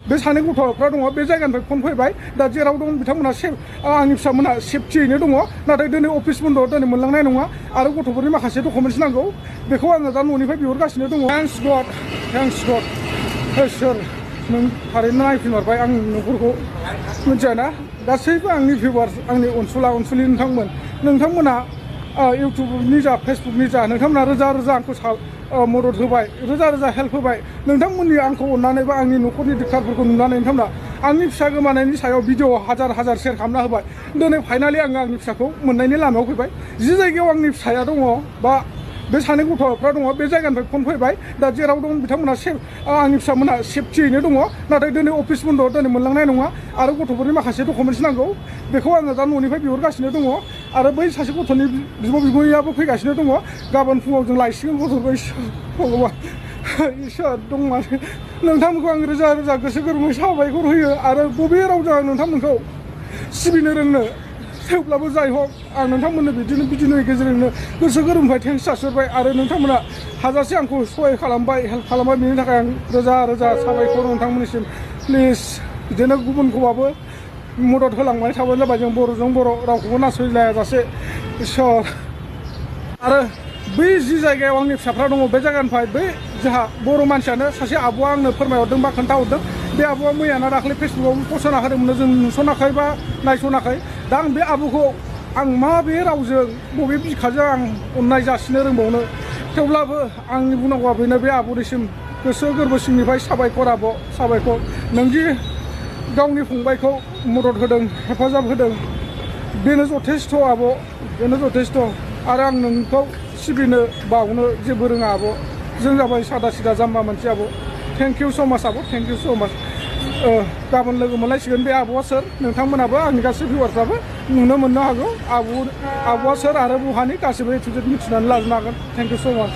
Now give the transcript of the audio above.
बे सानै गथ'फ्रा दङ बे जायगानिफ्राय फन फैबाय दा जेराव दं बिथांमोना आंनि फिसामोना सेफटियैनो दङ नाथाय दिनै अफिस बन्द' दिनै मोनलांनाय नङा आरो गथ'फोरनि माखासे डकुमेन्टस नांगौ बेखौ आङो दा न'निफ्राय बिहरगासिनो दङ थेंक्स गड सोर नों थारैनो नायफिनहरबाय आं न'खरखौ मिथियाना गासैबो आंनि भिउवार्स आंनि अनसुलि नोंथांमोना इउटुबनि जा फेसबुकनि जा नोंथांमोना रोजा रोजा आंखौ मदद होबाय रोजा रोजा हेल्प होबाय नोंथांमोननि आंखौ अननानै बा आंनि न'खरनि दिक्कतफोरखौ नुनानै नोंथांमोना आंनि फिसा गोमानायनि सायाव भिडिअ हाजार शेयार खालामना होबाय दिनै फाइनालि आङो आंनि फिसाखौ मोननायनि लामायाव फैबाय जि जायगायाव आंनि फिसाया दङ बा बे सानै गथ'फ्रा दङ बे जायगानिफ्राय फन फैबाय दा जेराव दं बिथांमोना आंनि फिसामोना सेफटियैनो दङ नाथाय दिनै अफिस बन्द' दिनै मोनलांनाय नङा आरो गथ'फोरनि माखासे डकुमेन्टस नांगौ बेखौ आङो दा न'निफ्राय बिहरगासिनो दङ आरो बै सासे गथ'नि बिगुमैयाबो फैगासिनो दङ गाबोन फुङाव जों लायसिगोन गथ'खौ भगबान इसोर दं माने नोंथांमोनखौ आं रोजा रोजा गोसो गोरबोयै साबायखर होयो आरो बबे रावजों आं नोंथांमोनखौ सिबिनो रोंनो थेवब्लाबो जाय हक आं नोंथांमोननो भिडिअनि गेजेरजोंनो गोसो गोरबोनिफ्राय थेंक्स जासिहरबाय आरो नोंथांमोना हाजासे आंखौ सहाय खालामबाय हेल्प खालामबाय बेनि थाखाय आं रोजा रोजा साबायखर नोंथांमोननिसिम प्लिज बिदिनो गुबुनखौबाबो मदद होलांबाय थाबानो जाबाय जों बर'जों बर' रावखौबो नासयलायाजासे इसोर आरो बै जि जायगायाव आंनि फिसाफ्रा दङ बे जायगानिफ्राय बै जोंहा बर' मानसियानो सासे आब'आ आंनो फोरमायहरदों बा खोन्थाहरदों बे आब'आ मैयाना दाखालि फेसबुकाव पस्ट होना होदोंमोन जों नुसनाखै बा नायसनाखै दा आं बे आब'खौ आं माबे रावजों बबे बिखाजों आं अननाय जासिनो रोंबावनो थेवब्लाबो आंनि बुंनांगौआ बेनो बे आब'निसिम गोसो गोरबो सिंनिफ्राय साबायखर आब' साबायखर नोंदि गावनि फंबायखौ मदद होदों हेफाजाब होदों बेनो जथेस्थ' आब' बेनो जथेस्थ' आरो आं नोंखौ सिबिनो बावनो जेबो रोङा आब' जों जाबाय सादा सिदा जाम्बा मानसि आब' थेंक इउ स' माच आब' थेंक इउ स' माच गाबोन लोगो मोनलायसिगोन बे आब'आ सोर नोंथांमोनाबो आंनि गासै भिउवार्सफ्राबो नुनो मोननो हागौ आब'आ सोर आरो बहानि गासैबो ए टु जेड मिथिनानै लाजोबनो हागोन थेंक इउ स' माच